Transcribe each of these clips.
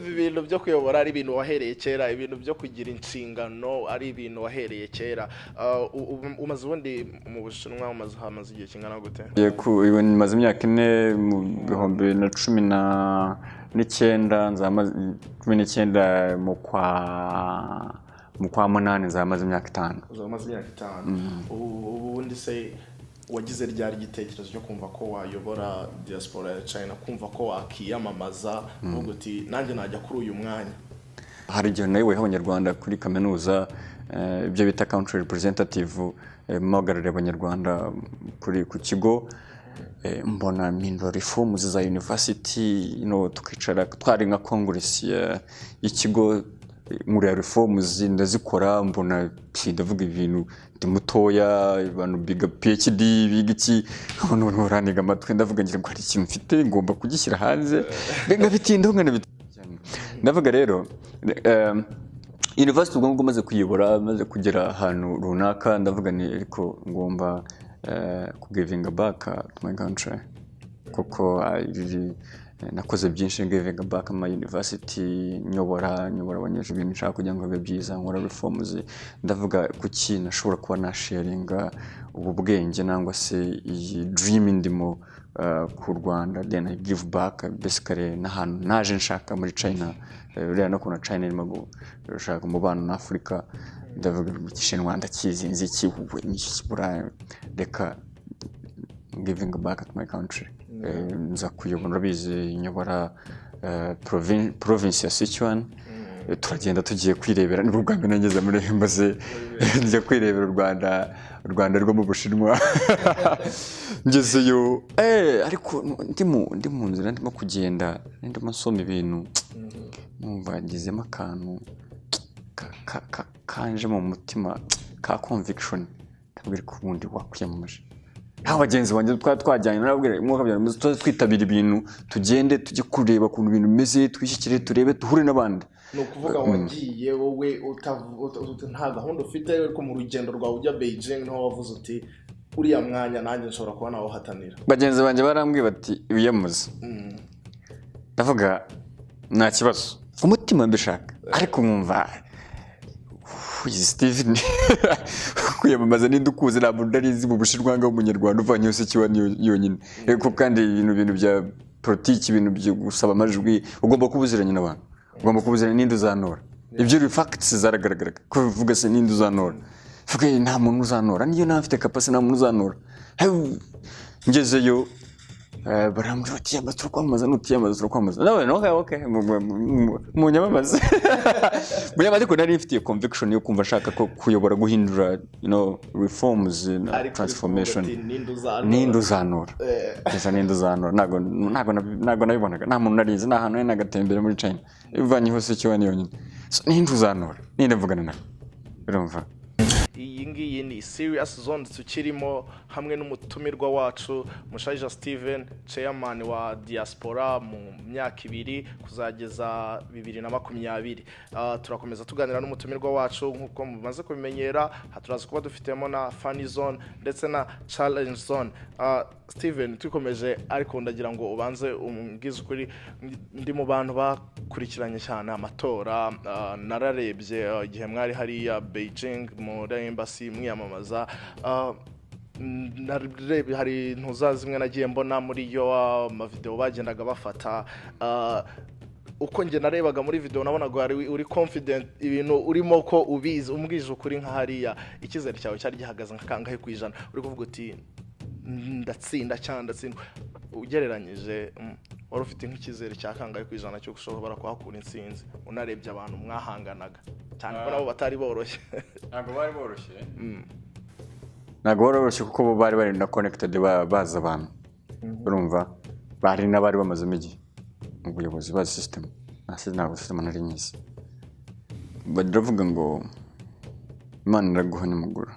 Ndumva ibintu byo kuyobora ari ibintu wahereye kera, ibintu byo kugira inshingano ari ibintu wahereye kera. Umaze ubundi mu Bushinwa, umaze hamaze igihe kingana gute? Ubu maze imyaka 4. Mu 2019 nzaba 19, mu kwa munani nzaba maze imyaka 5. Uzaba umaze imyaka 5. Ubundi se wagize ryari igitekerezo cyo kumva ko wayobora diaspora ya China, kumva ko wakiyamamaza, uvuga uti: "Nanjye najya kuri uyu mwanya"? Hari igihe nayoboyeho Abanyarwanda kuri kaminuza, ibyo bita country representative, mpagarariye Abanyarwanda ku kigo. Mbona mpindura reforms za university, tukicara twari nka congress y'ikigo, nkurira reforms ndazikora. Mbona ndavuga ibintu, ndi mutoya, abantu biga PhD, biga iki, nkabona abantu barantega amatwi. Ndavuga, ngira ngo hari ikintu mfite, ngomba kugishyira hanze, nkabitindaho, nkanabitinda. Ndavuga rero, university ubwo ngubwo maze kuyobora, maze kugera ahantu runaka, ndavuga ni ariko ngomba kugivinga back to my country, kuko I really, nakoze byinshi giving back my university, nyobora abanyeshuri, ibintu nshaka kugira ngo bibe byiza, nkora reforms. Ndavuga, kuki nashobora kuba nasharinga ubu bwenge nangwa se iyi dream ndimo ku Rwanda? Then I give back basically n'ahantu naje nshaka muri China. Uriya no kuntu China irimo gushaka umubano na Afurika, ndavuga Igishinwa ndakizi, nzi iki, n'iki, reka giving back to my country. Nza kuyobora, urabizi, nyobora province ya Sichuan. Turagenda tugiye kwirebera, nibwo bwa mbere nageze muri embassy, njya kwirebera u Rwanda, u Rwanda rwo mu Bushinwa. Ngezeyo, ariko ndi mu nzira, ndimo kugenda, ndimo nsoma ibintu, numva ngizemo akantu kanje mu mutima ka conviction. Ndabwira ko ubundi wakwiyamamaje. Nta bagenzi banjye twari twajyanye, narababwira umwuka bya tuze twitabira ibintu, tugende tujye kureba ukuntu ibintu bimeze, twishyikire, turebe, duhure n'abandi. Ni ukuvuga wagiye wowe nta gahunda ufite, ariko mu rugendo rwawe ujya Beijing niho wavuze uti: "Uriya mwanya nanjye nshobora kuba nawuhatanira"? Bagenzi banjye barambwiye bati: "Wiyamaze." Ndavuga nta kibazo, ku mutima mbishaka, ariko nkumva uyu Steven kwiyamamaza, ninde ukuzi? Nta muntu narizi mu Bushinwa w'Umunyarwanda uvanyeho se kiba yonyine. Ariko kandi ibintu bya politiki, ibintu byo gusaba amajwi, ugomba kuba uziranye n'abantu, ugomba kuba uziranye n'indi uzantora. Ibyo facts zaragaragaraga ko bivuga se ninde uzantora. Vuga nta muntu uzantora, niyo naba mfite capacity, nta muntu uzantora. Hey, ngezeyo, barambwira bati: "Yamaze turakwamamaza, nutiyamaza turakwamamaza." Nawe no okay, munyamamaze, munyamamaze. Ariko nari mfitiye conviction yo kumva nshaka ko kuyobora, guhindura, reforms na Ariko transformation. uri kuvuga uti, "Ninde uzantora?" Ninde uzantora? Gusa ninde uzantora? Ntabwo nabibonaga, nta muntu narizi, nta hantu nari nagatembera muri China ivanyeho se kiba yonyine. So, ninde uzantora? Ninde mvugana nawe? Urumva? Iyi ngiyi ni Serious Zone tukirimo hamwe n'umutumirwa wacu Mushayija Steven, chairman wa diaspora mu myaka 2 kuzageza 2020. Turakomeza tuganira n'umutumirwa wacu nk'uko mumaze kubimenyera. Aha turaza kuba dufitemo na funny zone ndetse na challenge zone. Steven, tukomeje, ariko ndagira ngo ubanze umbwize ukuri. Ndi mu bantu bakurikiranye cyane amatora. Nararebye igihe mwari hariya Beijing muri embassy mwiyamamaza. Narebye hari ntuza zimwe nagiye mbona muri yo amavideo bagendaga bafata. Uko njye narebaga muri video, nabonaga uri confident, ibintu urimo ko ubizi. Umbwije ukuri, nka hariya icyizere cyawe cyari gihagaze nka kangahe ku ijana? Uri kuvuga uti: "Ndatsinda cyangwa ndatsindwa"? Ugereranyije, wari ufite nk'icyizere cya kangahe ku ijana cyo ushobora kuhakura intsinzi, unarebye abantu mwahanganaga, cyane ko nabo batari boroshye? Ntabwo bari boroshye, ntabwo bari boroshye, kuko bo bari bari na connected, bazi abantu, urumva, bari n'abari bamazemo igihe mu buyobozi, bazi system. Nasi ntabwo system nari nyizi. Baravuga ngo Imana iraguha nimugura,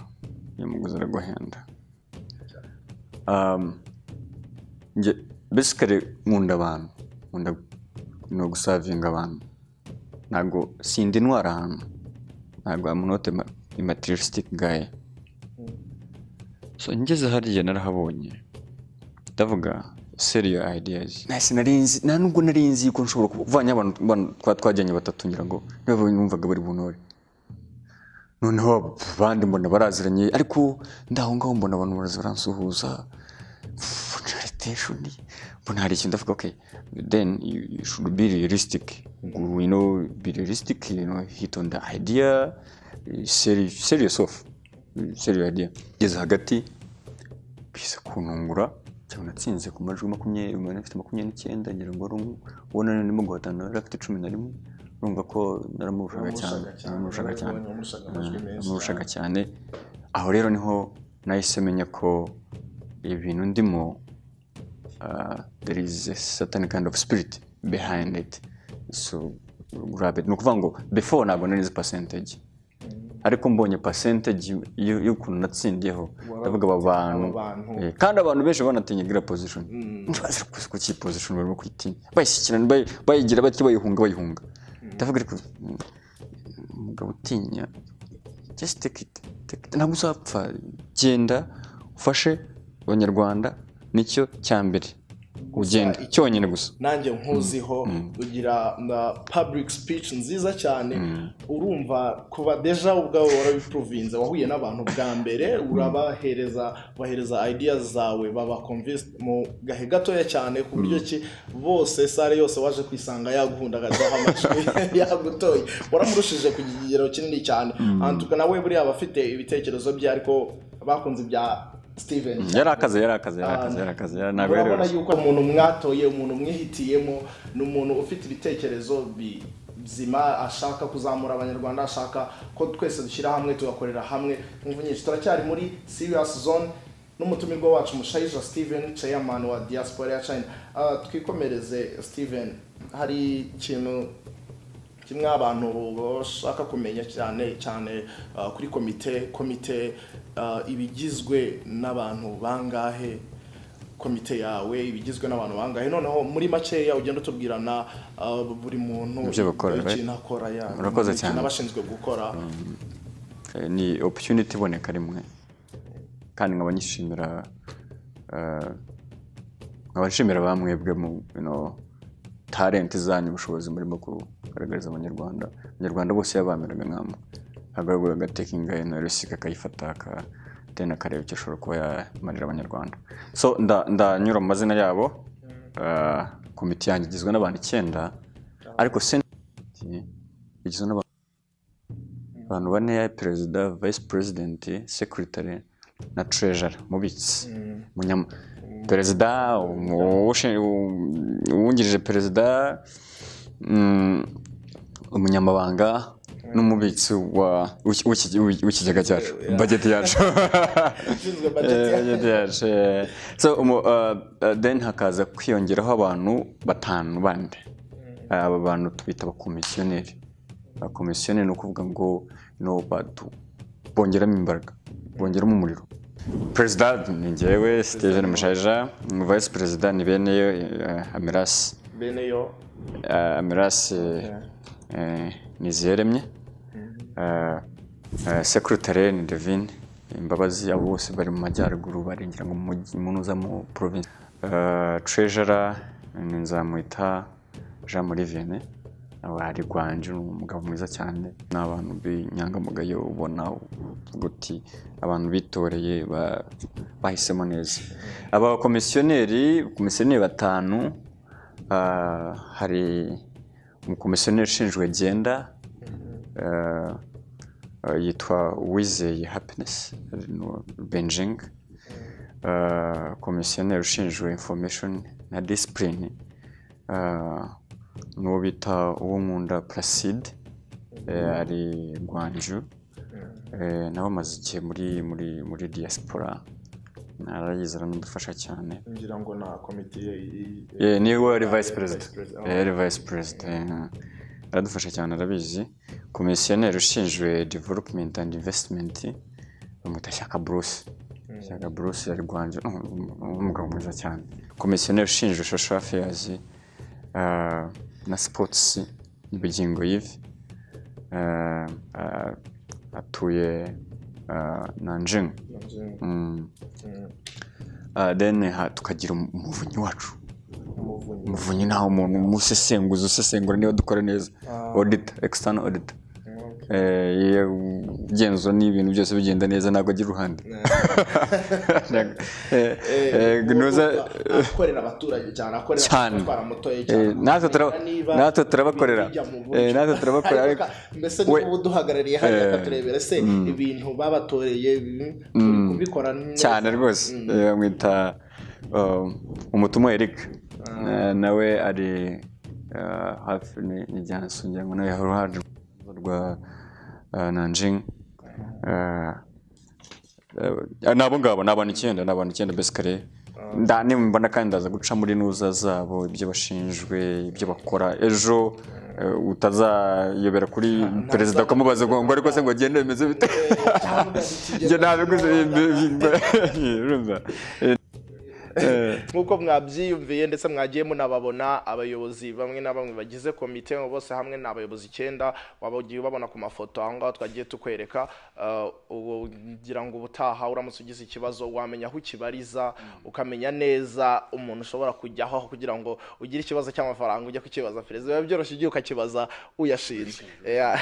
iyo muguzi iraguhenda. Njye basically nkunda abantu, nkunda no guservinga abantu. Ntabwo sindi intwara ahantu, ntabwo I'm not a materialistic guy. So ngeze hariya narahabonye, ndavuga Sell your ideas. Nahise nari nzi, nta nubwo nari nzi yuko nshobora kuvanya abantu twajyanye batatu, ngira ngo niba numvaga bari buntore. Noneho abandi mbona baraziranye, ariko ndaho ngaho mbona abantu baraza baransuhuza attention, mbona hari ikintu. Ndavuga, "Okay, then you should be realistic, be realistic, hit on the idea, sell yourself, sell your idea." Ngeze hagati biza kuntungura cyane, natsinze ku majwi 20, umuntu afite 29, ngira ngo wari ubona ndimo guhatana yari afite 11. Urumva ko naramurushaga cyane, naramurushaga cyane. Wamurushaga amajwi menshi. Namurushaga cyane. Aho rero niho nahise menya ko ibintu ndimo, there is a certain kind of spirit behind it, so grab it. Ni ukuvuga ngo before ntabwo nari nzi percentage, ariko mbonye percentage y'ukuntu natsindiyeho, ndavuga aba bantu Aba bantu. Kandi abantu benshi banatinya gira position. Ntibazi kuki position barimo kuyitinya, bayishyikirana, bayigira batyo, bayihunga, bayihunga. Ndavuga, ariko umugabo utinya, just take it, take it. Ntabwo uzapfa. Genda ufashe Abanyarwanda, nicyo cya mbere, ugenda cyonyine gusa. Nanjye nkuziho ugira na public speech nziza cyane. Urumva kuba déjà ubwawe warabiprovinze, wahuye n'abantu bwa mbere, urabahereza, bahereza ideas zawe, baba convinced mu gahe gatoya cyane, ku buryo ki bose, salle yose waje kwisanga yaguhundagazaho amajwi, yagutoye. Waramurushije ku kigero kinini cyane. Antuka nawe buriya aba afite ibitekerezo bye, ariko bakunze ibya Steven cyane. Yarakaze, yarakaze, yarakaze, yarakaze, ntabwo yari Urabona yoroshye. yuko umuntu mwatoye, umuntu mwihitiyemo, ni umuntu ufite ibitekerezo bizima, ashaka kuzamura Abanyarwanda, ashaka ko twese dushyira hamwe, tugakorera hamwe. Imvu nyinshi. Turacyari muri Serious Zone n'umutumirwa wacu Mushayija Steven, chairman wa diaspora ya China. Twikomereze Steven, hari ikintu kimwe abantu bashaka kumenya cyane cyane kuri komite. Ibigizwe n'abantu bangahe? Komite yawe ibigizwe n'abantu bangahe? Noneho muri makeya ugenda utubwirana buri muntu Ibyo bakora, right? ikintu akora ya Urakoze ikintu cyane. aba ashinzwe gukora. Ni opportunity iboneka rimwe, kandi nkaba nyishimira, nkaba nshimira bamwebwe mu talent zanyu, ubushobozi murimo kugaragariza Abanyarwanda. Abanyarwanda bose yabameraga nkamwe, agaragara agatekinga ino risk, akayifata, then akareba icyo ashobora kuba yamarira Abanyarwanda. So ndanyura mu mazina yabo. Komite yanjye igizwe n'abantu icyenda, ariko senate igizwe n'abantu bane: perezida, vice president, secretary na treasurer, mubitsi. Perezida, uwungirije perezida, umunyamabanga n'umubitsi w'ikigega cyacu, budget yacu. Ushinzwe budget. Budget yacu. So then hakaza kwiyongeraho abantu batanu bandi. Aba bantu tubita abakomisiyoneri. Abakomisiyoneri ni ukuvuga ngo no batu bongeramo imbaraga, bongeramo umuriro. Perezida ni njyewe, Steven Mushayija. Vice perezida ni beneyo Amirasi. Beneyo. Amirasi Niziyaremye. Secretary ni Devine Imbabazi. Abo bose bari mu majyaruguru, barengera ngo mu mujyi munuza mu province. Treasurer ni Nzamwita Jean Marie Vianney, nawe ari Gwanje, ni umugabo mwiza cyane. Ni abantu b'inyangamugayo, ubona uvuga uti abantu bitoreye bahisemo neza. Aba komisiyoneri batanu, hari umukomisiyoneri ushinzwe gender, yitwa Uwizeye Happiness Benjing. Komisiyoneri ushinzwe information na discipline n'uwo bita Uwonkunda Placide, ari Gwanju. Nawe amaze igihe muri diaspora, arayizi, aranadufasha cyane. Ngira ngo na komite Niwe wari vice president. Vice president. Yari vice president, aradufasha cyane, arabizi. Komisiyoneri ushinzwe development and investment bamwita Shyaka Bruce. Shyaka Bruce yari Gwanje, ni umugabo mwiza cyane. Komisiyoneri ushinzwe social affairs na sports ni Bugingo Yves, atuye Nanjing. Then tukagira umuvunyi wacu. Umuvunyi ntaho, umuntu umusesenguzi usesengura niba dukora neza, auditor, external auditor. Iyo ugenzura n'ibintu byose bigenda neza, ntabwo agira uruhande. Akorera abaturage cyane, akorera Cyane. twaramutoye cyane. Natwe Niba natwe turabakorera. bijya mu buryo. Natwe turabakorera. Ariko ariko mbese niba uba uduhagarariye hariya, akaturebera se ibintu babatoreye, turi kubikora neza. Cyane rwose. Bamwita Umutumwa Eric. Nawe ari hafi ni Jansu, ngira ngo nawe hari uruhare rwa Nanjing. Ni abo ngabo, ni abantu 9, ni abantu 9 basically. Nimbona kandi ndaza guca muri nuza zabo, ibyo bashinjwe, ibyo bakora, ejo utazayobera kuri perezida ukamubaza ngo ariko se ngo agende bimeze bite? Njye ntabiguze, urumva? Nk'uko mwabyiyumviye ndetse mwagiye munababona, abayobozi bamwe na bamwe bagize komite bose hamwe ni abayobozi 9, waba ugiye ubabona ku mafoto aho ngaho twagiye tukwereka. Ubu ngira ngo ubutaha uramutse ugize ikibazo wamenya aho ukibariza, ukamenya neza umuntu ushobora kujyaho, aho kugira ngo ugire ikibazo cy'amafaranga ujye kukibaza perezida, biba byoroshye ugiye ukakibaza uyashinzwe. Yeah.